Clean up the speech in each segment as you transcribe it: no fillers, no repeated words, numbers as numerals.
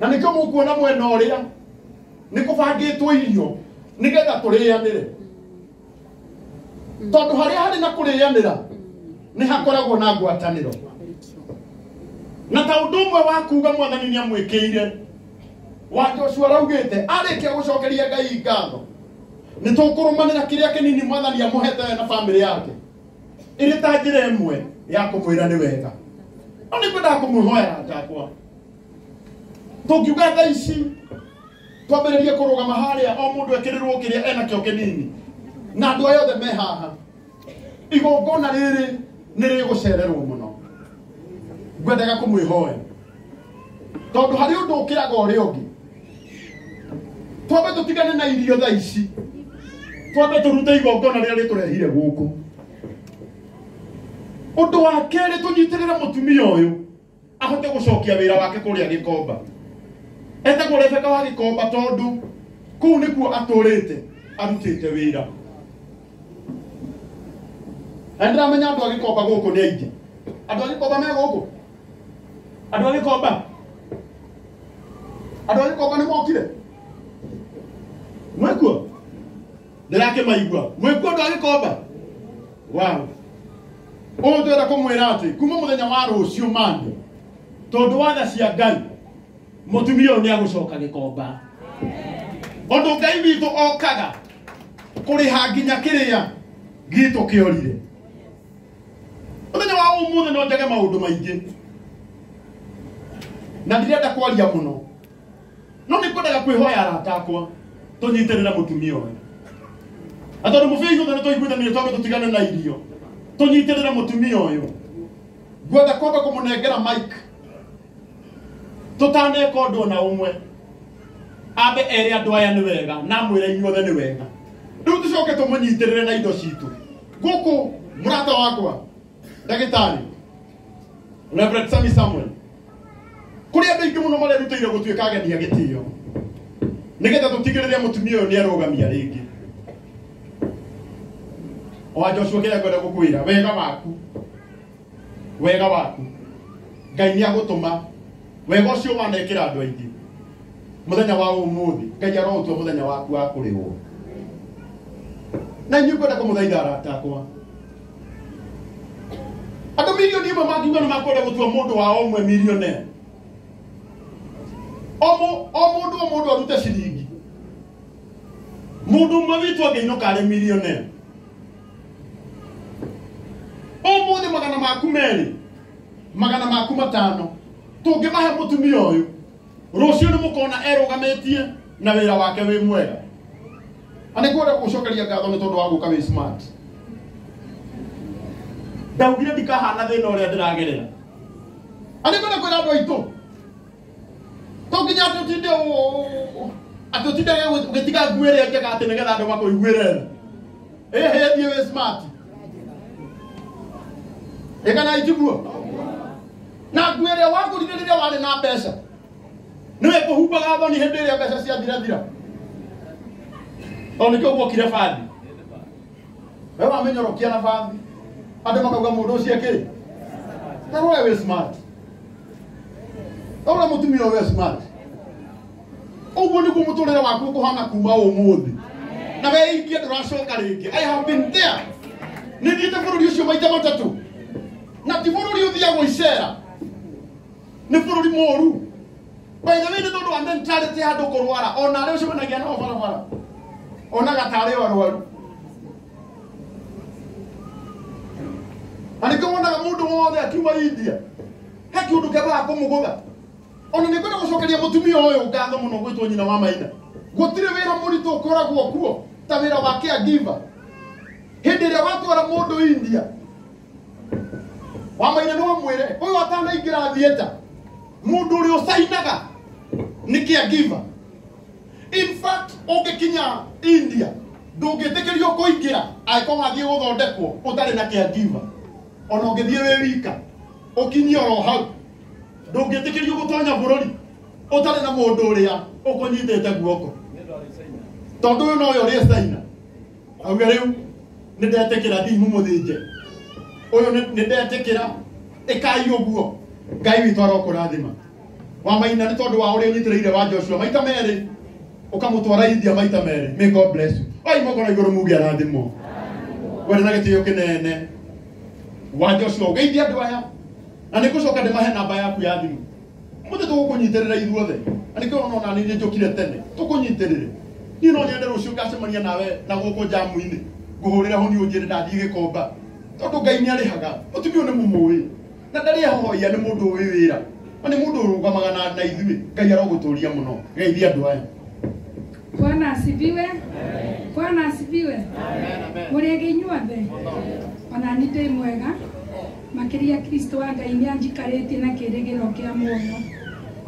Na nĩkĩo mũkuona mwena ũrĩa nĩ kũbangĩtwo irio nĩgetha tũrĩanĩre, tondũ harĩa harĩ na kũrĩanĩra nĩ hakoragwo na ngwatanĩro. Na ta ũndũ ũmwe wa kuga mwathani nĩ amwĩkĩire wa Joshua araugĩte arĩkia gũcokeria Ngai ngatho, nĩ tũkũrũmanĩra kĩrĩa kĩnini mwathani amũhete we na bamĩrĩ yake ĩrĩ ta njĩra ĩmwe ya kũmwĩra nĩ wega. No nĩ ngwendaga kũmwĩhoera njakwa, tũngiuga thaa ici twambĩrĩrie kũrũgama harĩa o mũndũ ekĩrĩrwo kĩrĩa enakĩo kĩnini, na andũ aya othe me haha, igongona rĩrĩ nĩ rĩgũcererwo mũno. Ngwendaga kũmwĩhoya tondũ harĩ ũndũ ũkĩraga ũrĩa ũngĩ. Twambe tũtigane na irio thaa ici, twambe tũrute igongona rĩrĩa rĩtũrehire gũkũ. Ũndũ wa kerĩ, tũnyitĩrĩre mũtumia ũyũ ahote gũcokia wĩra wake kũrĩa Gĩkomba. Etagwo Rebeka wa Gĩkomba tondũ kũu nĩkuo atũrĩte arutĩte wĩra. Na nĩndĩramenya andũ a Gĩkomba gũkũ nĩ aingĩ. Andũ a Gĩkomba me gũkũ? Andũ a Gĩkomba, andũ a Gĩkomba nĩ mokire? Mwĩkuo? Ndĩrakĩmaigua. Mwĩkuo andũ a Gĩkomba? Wow. Ũũ twenda kũmwĩra atĩ kuma mũthenya wa rũciũ mande, tondũ wa tha cia Ngai, mũtumia ũyũ nĩ agũcoka Gĩkomba. Ũndũ Ngai witũ okaga kũrĩha nginya kĩrĩa gitũ kĩorire. Mũthenya wa ũmũthĩ no njage maũndũ maingĩ na ndirenda kwaria mũno, no nĩ ngwendaga kwĩhoya arata akwa tũnyitĩrĩre mũtumia ũyũ. Na tondũ mũbĩa ithuothe nĩ tũiguithanire twambe tũtigane na irio, tũnyitĩrĩre mũtumia ũyũ. Ngwenda kwamba kũmũnengera mic tũtaneka ũndũ ona ũmwe, ambe ere andũ aya nĩ wega na amwĩre inyuothe nĩ wega. Rĩu tũcoke tũmũnyitĩrĩre na indo citũ gũkũ. Mũrata wakwa ndagĩtarĩ Reverend Sami Samuel, kũrĩ andũ aingĩ mũno marerutĩire gũtuĩka ageni a gĩtĩo nĩgetha tũtigĩrĩre mũtumia ũyũ nĩ arũgamia rĩngĩ. Wa Joshua, kĩrĩa ngwenda gũkwĩra, wega waku, wega waku Ngai nĩ agũtũma wega ũcio wanekĩra andũ aingĩ. Mũthenya wa ũmũthĩ Ngai aroũtua mũthenya waku wa kũrĩhwo. Na inyuĩ ngwenda kũmũthaitha arata akwa, andũ 1 million mangiuga nĩ makwenda gũtua mũndũ wao ũmwe millionaire, o mũndũ o mũndũ arute ciringi, mũndũ ũmwe witũ angĩinũka arĩ millionaire. Ũmũthĩ 200, 500 tũngĩmahe mũtumia ũyũ, rũciũ nĩ mũkona erũgamĩtie na wĩra wake wĩ mwega. Na nĩ ngwenda gũgũcokeria ngatho nĩ tondũ wa gũka wĩ smart. Ndaugire ndikahana thĩna ũrĩa ndĩragerera. Na nĩ ngwenda kwĩra andũ aitũ, to nginya atĩ ũtinde atĩ ũtinde ũgĩtiga nguo ĩrĩa njega atĩ nĩgetha andũ makũiguĩre tha. Ĩhĩ, thiĩ wĩ smart ĩkana itiguo na nguo ĩrĩa wagũrire rĩrĩa warĩ na mbeca nĩwe kũhumbaga thoni hĩndĩ ĩrĩa mbeca ciathirathira. Tondũ nĩkĩo guokire bathi, we wamenyorokia na bathi, andũ makauga mũndũ ũcio akĩrĩ ta rora wĩ smart, ta rora mũtumia ũyũ wĩ smart. Ũguo nĩguo mũtũrĩre waku ũkũhana kuma ũmũthĩ, na weingie ndũracoka rĩngĩ. I have been there. Nĩ thiĩte bũrũri ũcio maita matatũ, na ti bũrũri ũthiagwo icera, nĩ bũrũri mũru. By the way, nĩ tondũ wa mentality ya andũ kũrwara, ona arĩa ũcemanagia nao barabara onaga tarĩ o arwaru. Na nĩkĩo wonaga mũndũ wothe akiuma India he kĩũndũ kĩambaga kũmũgũtha. Ona nĩ ngwenda gũcokeria mũtumia ũyũ ngatho mũno gwĩtwo nyina wa Maina. Gũtirĩ wĩra mũritũ ũkoragwo kuo ta wĩra wa caregiver. Hĩndĩ ĩrĩa watwara mũndũ India, wa Maina, no amwĩre ũyũ atanaingĩra theatre, mũndũ ũrĩa ũcainaga nĩ caregiver. In fact, ũngĩkinya India ndũngĩtĩkĩrio kũingĩra angĩkorwo wathiĩ gũthondekwo ũtarĩ na caregiver. Ona ũngĩthiĩ wĩ wika ũkinyie oro hau, ndũngĩtĩkĩrio gũtonya bũrũri ũtarĩ na mũndũ ũrĩa ũkũnyitĩte guoko, tondũ ũyũ nowe ũrĩa caina auge rĩu nĩ ndetĩkĩra thiĩ mũmũthĩnje ũyũ, nĩ ndetĩkĩra ĩkai ũguo. Ngai witũ arokũrathima. Wa Maina nĩ tondũ wa ũrĩa ũnyitĩrĩire wa Joshua maita merĩ ũkamũtwara India maita merĩ. May God bless you. Oi moko na igũrũ muge arathimwo. Wena na gĩtĩo kĩnene wa Joshua ũgeithie andũ aya na nĩ ngũcoka ndĩmahe namba yaku ya thimũ. Mũthĩ tũgũkũnyitĩrĩra ithuothe na nĩkĩo ona niĩ njũkire tene tũkũnyitĩrĩre. Niĩ no nyende rũciũ ngacemania nawe na gũkũ njamu-inĩ ngũhũrĩre honi ũnjĩre ndathiĩ Gĩkomba tondũ Ngai nĩ arĩhaga. Mũtumia ũyũ nĩ mũmũĩ na ndarĩ ehohoia, nĩ mũndũ ũĩ wĩra na nĩ mũndũ ũrũgamaga na ithuĩ. Ngai arogũtũria mũno. Geithia andũ aya. Bwana asifiwe. Bwana asifiwe. Mũrĩngĩ inyuothe ona ni ndĩ mwega makĩria Kristo wa Ngai nĩ anjikarĩtie na kĩrĩgĩro kĩa muoyo.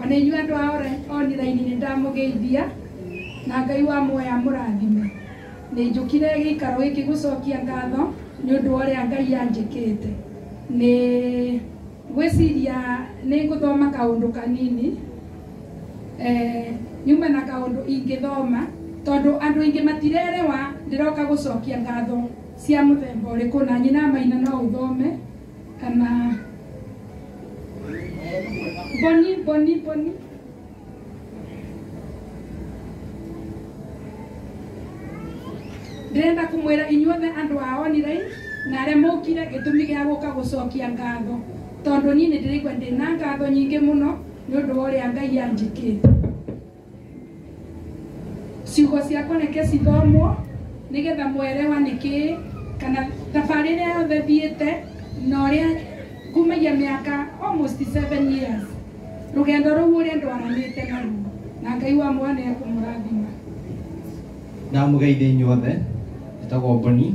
Ona inyuĩ andũ a online nĩ ndamũgeithia na Ngai wa muoyo amũrathime. Nĩ njũkire gĩikaro gĩkĩ gũcokia ngatho nĩ ũndũ wa ũrĩa Ngai anjĩkĩte. Nĩ ngwĩciria nĩ ngũthoma kaũndũ kanini, nyuma na kaũndũ ingĩthoma tondũ andũ aingĩ matirerewa ndĩroka gũcokia ngatho cia mũthemba ũrĩkũ, na nyina Maina no ũthome kana Boni Boni Boni. Ndĩrenda kũmwĩra inyuothe andũ a online na arĩa mũkire gĩtũmi gĩa gũka gũcokia ngatho tondũ niĩ nĩ ndĩraigua ndĩna ngatho nyingĩ mũno nĩ ũndũ wa ũrĩa Ngai anjĩkĩte. Ciugo ciakwa reke cithomwo nĩgetha mwerewa nĩkĩĩ kana thabarĩ ĩrĩa yothe thiĩte na ũrĩa kumagia mĩaka almost 7 years rũgendo rũu ũrĩa ndwaranĩte naruo na Ngai wa muoyo nĩ ekũmũrathima. Ndamũgeithia inyuothe, njĩtagwo Boni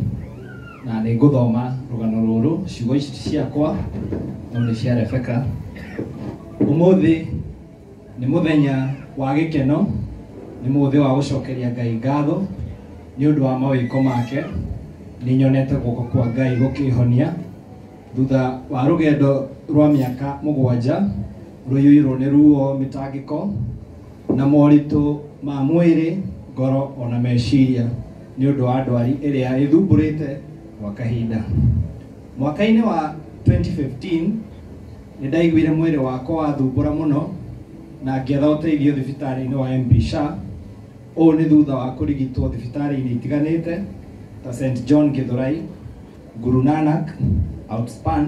na nĩ ngũthoma rũgano rũrũ. Ciugo ici ti ciakwa no nĩ cia Rebecca. Ũmũthĩ nĩ mũthenya wa gĩkeno, nĩ mũthĩ wa gũcokeria Ngai ngatho nĩ ũndũ wa mawĩko make. Nĩ nyonete guoko kwa Ngai gũkĩhonia thutha wa rũgendo rwa mĩaka 7 rũiyũirwo nĩ ruo, mĩtangĩko na moritũ ma mwĩrĩ, ngoro ona meciria nĩ ũndũ wa ndwari ĩrĩa ĩthumbũrĩte gwa kahinda. Mwaka-inĩ wa 2015 nĩ ndaiguire mwĩrĩ wakwa wathumbũra mũno na ngĩetha ũteithio thibitarĩ-inĩ wa MP Shah. Ũũ nĩ thutha wa kũrigitwo thibitarĩ-inĩ itiganĩte ta St John Githurai, Guru Nanak, Outspan,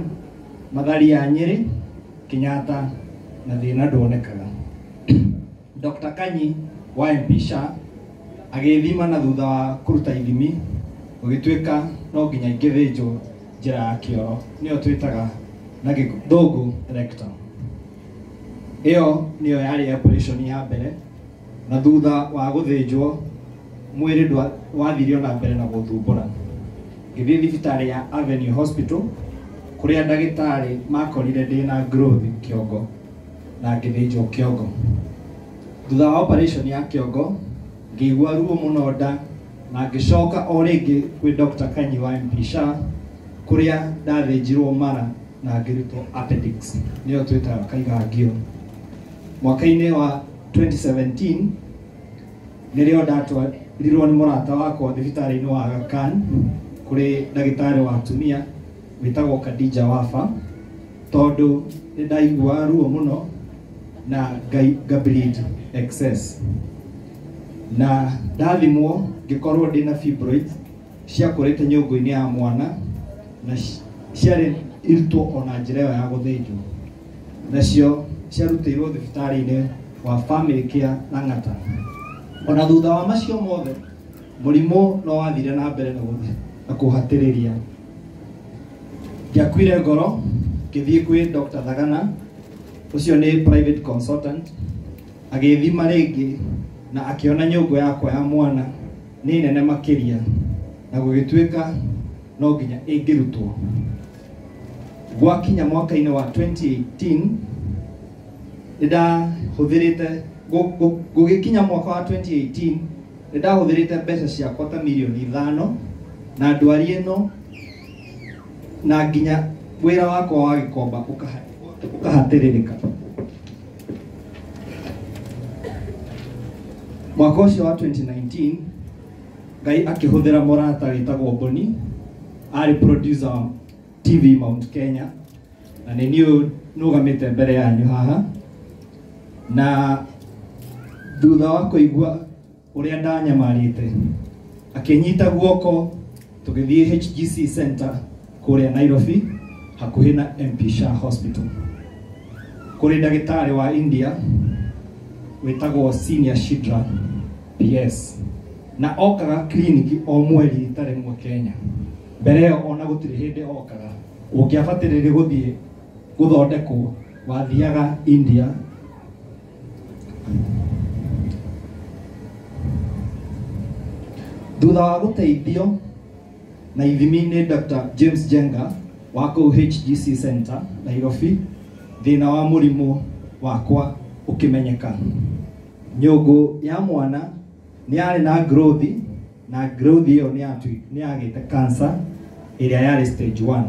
Mathari ya Nyeri, Kenyatta na thĩna ndwonekaga. Dr. Kanyi wa MP Shah agĩthima na thutha wa kũruta ithimi gũgĩtuĩka no nginya ingĩthĩnjwo njĩra ya kĩoro, nĩyo twĩtaga na gĩthũngũ rectum. Ĩyo nĩyo yarĩ operation ya mbere, na thutha wa gũthĩnjwo mwĩrĩ wathire ona mbere na gũthumbũra. Ngĩthiĩ thibitarĩ ya Avenue Hospital kũrĩa ndagĩtarĩ makorire ndĩna growth kĩongo na ngĩthĩnjwo kĩongo. Thutha wa operation ya kĩongo ngĩigua ruo mũno nda na ngĩcoka o rĩngĩ kwĩ Dr. Kanyi wa MP Shah kũrĩa ndathĩnjirwo mara na ngĩrutwo appendix, nĩyo twĩtaga kaigangio. Mwaka-inĩ wa 2017 nĩrĩo ndatwarirwo nĩ mũrata wakwa thibitarĩ-inĩ wa Aga Khan kũrĩ ndagĩtarĩ wa atumia wĩtagwo Khadija Wafa tondũ nĩ ndaiguaga ruo mũno na ngableed excess na ndathimwo ngĩkorwo ndĩna fibroids ciakũrĩte nyũngũ-inĩ ya mwana na ciarĩ irutwo ona njĩra ĩyo ya gũthĩnjwo, nacio ciarutĩirwo thibitarĩ-inĩ wa Family Care Lang'ata. Ona thutha wa macio mothe mũrimũ no wathire na mbere na kũhatĩrĩria. Ndiakuire ngoro, ngĩthiĩ kwĩ Dr. Thagana, ũcio nĩ private consultant, agĩthima rĩngĩ na akĩona nyũngũ yakwa ya mwana nĩ nene makĩria na gũgĩtuĩka no nginya ĩngĩrutwo. Gwakinya mwaka-inĩ wa 2018 nĩ ndahũthĩrĩte gũgĩkinya mwaka wa 2018 nĩ ndahũthĩrĩte mbeca ciakwa ta mirioni 5 na ndwari ĩno na nginya wĩra wakwa wa Gĩkomba ũkahatĩrĩrĩka. Mwaka ũcio wa 2019 Ngai akĩhũthĩra mũrata wĩtagwo Boni, arĩ producer wa TV Mount Kenya, na nĩ niĩ nũgamĩte mbere yanyu haha. Na thutha wa kũigua ũrĩa ndanyamarĩte akĩnyita guoko tũgĩthiĩ HGC Center kũrĩa Nairobi hakuhĩ na MP Shah Hospital kũrĩ ndagĩtarĩ wa India wĩtagwo Senior Shidra PS na okaga kliniki o mweri rita rĩmwe Kenya. Mbere ĩyo ona gũtirĩ hĩndĩ okaga, ũngĩabatĩrĩire gũthiĩ gũthondekwo wathiaga India. Thutha wa gũteithio na ithimi nĩ Dr. James Jenga wa kũu HGC Center Nairobi, thĩna wa mũrimũ wakwa ũkĩmenyeka. Nyũngũ ya mwana nĩ yarĩ na growth, na growth ĩyo nĩ yagĩte cancer ĩrĩa yarĩ stage 1,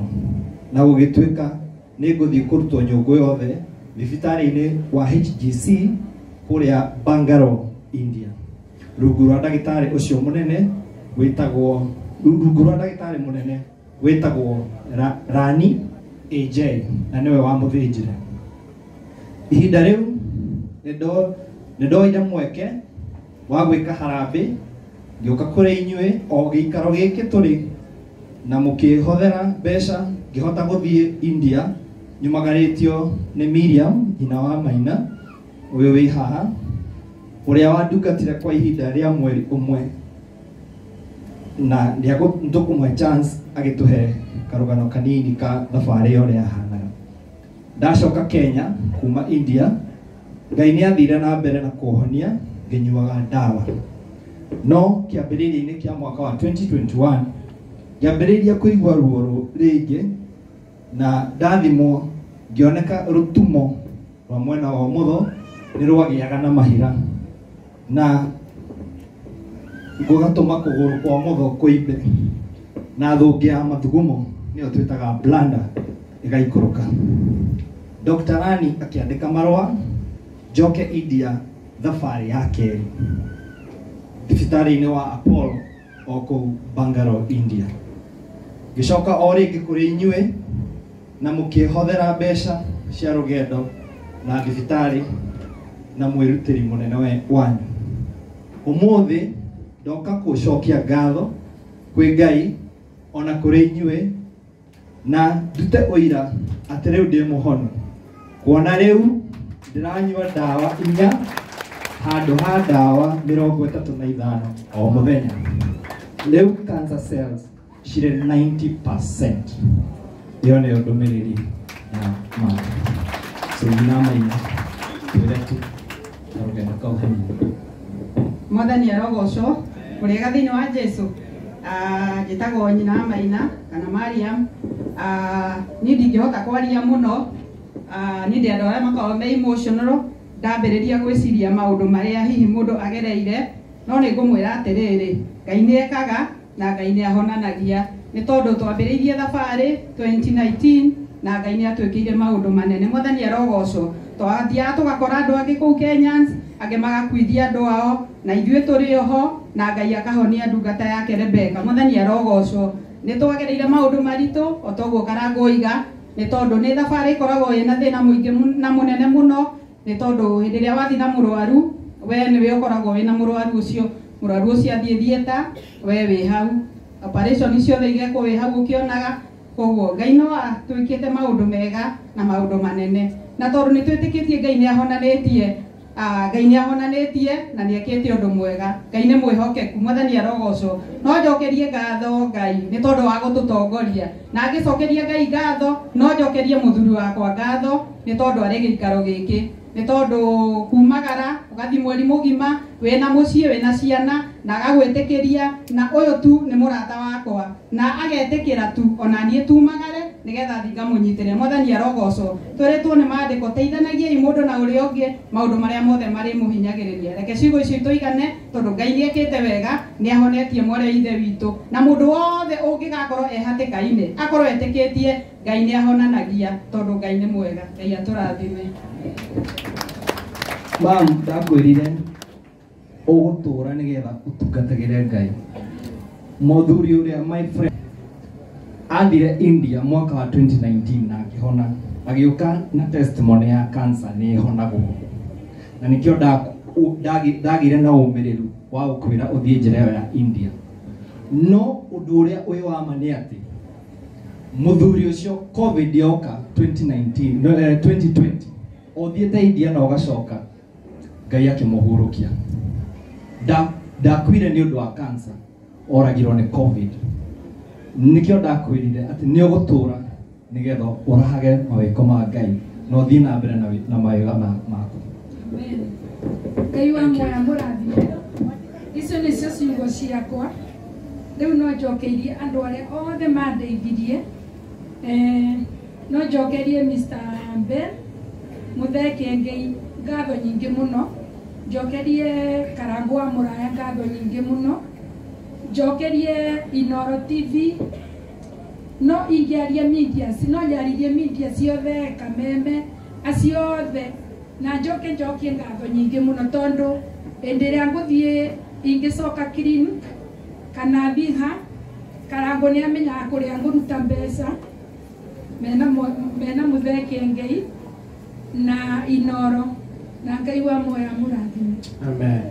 na gũgĩtuĩka nĩ ngũthiĩ kũrutwo nyũngũ yothe thibitarĩ-inĩ wa HGC kũrĩa Bangalore, India, rungu rwa ndagĩtarĩ ũcio mũnene wĩtagwo rungu rwa ndagĩtarĩ mũnene wĩtagwo Rani AJ, na nĩwe wamũthĩnjire. Ihinda rĩu nĩ ndoire mweke wa gwĩka harambĩ ngĩũka kũrĩ inyuĩ o gĩikaro gĩkĩ tũrĩ, na mũkĩhothera mbeca ngĩhota gũthiĩ India nyumagarĩtio nĩ Miriam nyina wa Maina ũyũ wĩ haha, ũrĩa wandungatire kwa ihinda rĩa mweri ũmwe, na nĩtũkũmũhe chance agĩtũhe karũgano kanini ka thabarĩ ĩyo ũrĩa yahanaga. Ndacoka Kenya kuma India, Ngai nĩ athire na mbere na kũhonia ngĩnyuaga ndawa. No kĩambĩrĩria-inĩ kĩa mwaka wa 2021 ngĩambĩrĩria kũigua ruo rĩngĩ, na ndathimwo ngĩoneka rũtumo rwa mwena wa ũmotho nĩ rwagĩaga na mahira, na gũgatũma kũgũrũ kwa ũmotho kũimbe, na thũngĩ ya mathugumo nĩyo twĩtaga bladder ĩgaikũrũka. Dr. Rani akĩandĩka marũa njoke India thabarĩ ya kerĩ thibitarĩ-inĩ wa Apollo o kũu Bangalore, India. Ngĩcoka o rĩngĩ kũrĩ inyuĩ na mũkĩhothera mbeca cia rũgendo na thibitarĩ na mwĩrutĩri mũnene wanyu. Ũmũthĩ ndoka gũcokia ngatho kwĩ Ngai ona kũrĩ inyuĩ, na ndute ũira atĩ rĩu ndĩ mũhonu, kuona rĩu ndĩranyua ndawa 4 handũ ha ndawa 35 o mũthenya. Rĩu cancer cells cirĩ 90%. Ĩyo nĩyo ndũmĩrĩri ya ma. So nyina Maina twĩre tu karũgendo kau hanini. Mwathani arogocwo kũrĩega thĩinĩ wa Jesu. Njĩtagwo nyina wa Maina kana Mariam. Niĩ ndingĩhota kwaria mũno, niĩ ndĩ andũ arĩa makoragwo me emotional, ndambĩrĩria gwĩciria maũndũ marĩa hihi mũndũ agereire, no nĩ ngũmwĩra atĩrĩrĩ, Ngai nĩ ekaga na Ngai nĩ ahonanagia. Nĩ tondũ twambĩrĩirie thabarĩ 2019 na Ngai nĩ atwĩkĩire maũndũ manene. Mwathani arogocwo. Twathiaga tũgakora andũ angĩ kũu Kenyans, angĩ magakuithia andũ ao, na ithuĩ tũrĩ oho, na Ngai akahonia ndungata yake Rebecca. Mwathani arogocwo. Nĩ twagereire maũndũ maritũ o toguo Karangũiga, nĩ tondũ nĩ thabarĩ ĩkoragwo ĩna thĩna mũingĩ na mũnene mũno, nĩ tondũ hĩndĩ ĩrĩa wathiĩ na mũrwaru, we nĩwe ũkoragwo wĩna mũrwaru ũcio, mũrwaru ũcio athiĩ theatre, we wĩ hau, operation ciothe igekwo wĩ hau ũkĩonaga. Koguo Ngai no atwĩkĩte maũndũ mega na maũndũ manene, na tondũ nĩ twĩtĩkĩtie Ngai nĩ ahonanĩtie, Ngai nĩ ahonanĩtie na nĩ ekĩte ũndũ mwega. Ngai nĩ mwĩhokeku, Mwathani arogocwo. No njokerie ngatho Ngai nĩ tondũ wa gũtũtongoria, na ngĩcokeria Ngai ngatho no njokerie mũthuri wakwa ngatho nĩ tondũ arĩ gĩikaro gĩkĩ, nĩ tondũ kumagara ũgathiĩ mweri mũgima wĩna mũciĩ wĩna ciana na agagwĩtĩkĩria, na ũyũ tu nĩ mũrata wakwa na agetĩkĩra tu ona niĩ tumagare nĩgetha thiĩ ngamũnyitĩre. Mwathani arogocwo. Twĩrĩtwo nĩ maandĩko teithanagiai mũndũ na ũrĩa ũngĩ maũndũ marĩa mothe marĩmũhinyagĩrĩria. Reke ciugo icio itũigane tondũ Ngai nĩ ekĩte wega, nĩ ahonetie mwarĩ wa ithe witũ, na mũndũ wothe ũngĩgakorwo e hatĩka-inĩ akorwo etĩkĩtie Ngai nĩ ahonanagia, tondũ Ngai nĩ mwega. Ngai atũrathime. Mam, ndakwĩrire ũgũtũra nĩgetha ũtungatagĩre Ngai. Mũthuri ũrĩa my friend athire India mwaka wa 2019 na akĩhona, agĩũka na testimony ya cancer nĩ ĩhonagwo. Na nĩkĩo ndagĩire na ũmĩrĩru wa gũkwĩra ũthiĩ njĩra ĩyo ya India. No ũndũ ũrĩa ũyũ wa ma nĩ atĩ mũthuri ũcio COVID yoka 2019 no, 2020 ũthiĩte India na ũgacoka Ngai akĩmũhurũkia. Ndakuire nĩ ũndũ wa cancer, oragirwo nĩ COVID. Nĩkĩo ndakwĩrire atĩ nĩ ũgũtũra nĩgetha ũrahage mawĩko ma Ngai na ũthiĩ na mbere na mawĩra maku. Amen. Ngai wa muoya mũrathime. Icio nĩcio ciugo ciakwa. Rĩu no njokeirie andũ arĩa othe mandeithirie. No njokerie Mr. Bell Muthee Kiengei ngatho nyingĩ mũno. Njokerie Karangũ wa Mũraya ngatho nyingĩ mũno. Njokerie Inoro TV. No ingĩaria media, no nyaririe media ciothe Kameme acio othe, na njoke njokie ngatho nyingĩ mũno tondũ hĩndĩ ĩrĩa ngũthiĩ ingĩcoka clinic kana thiha Karangũ nĩ amenyaga kũrĩa ngũruta mbeca. Mena Muthee Kiengei na Inoro na Ngai wa muoya mũrathime. Amen.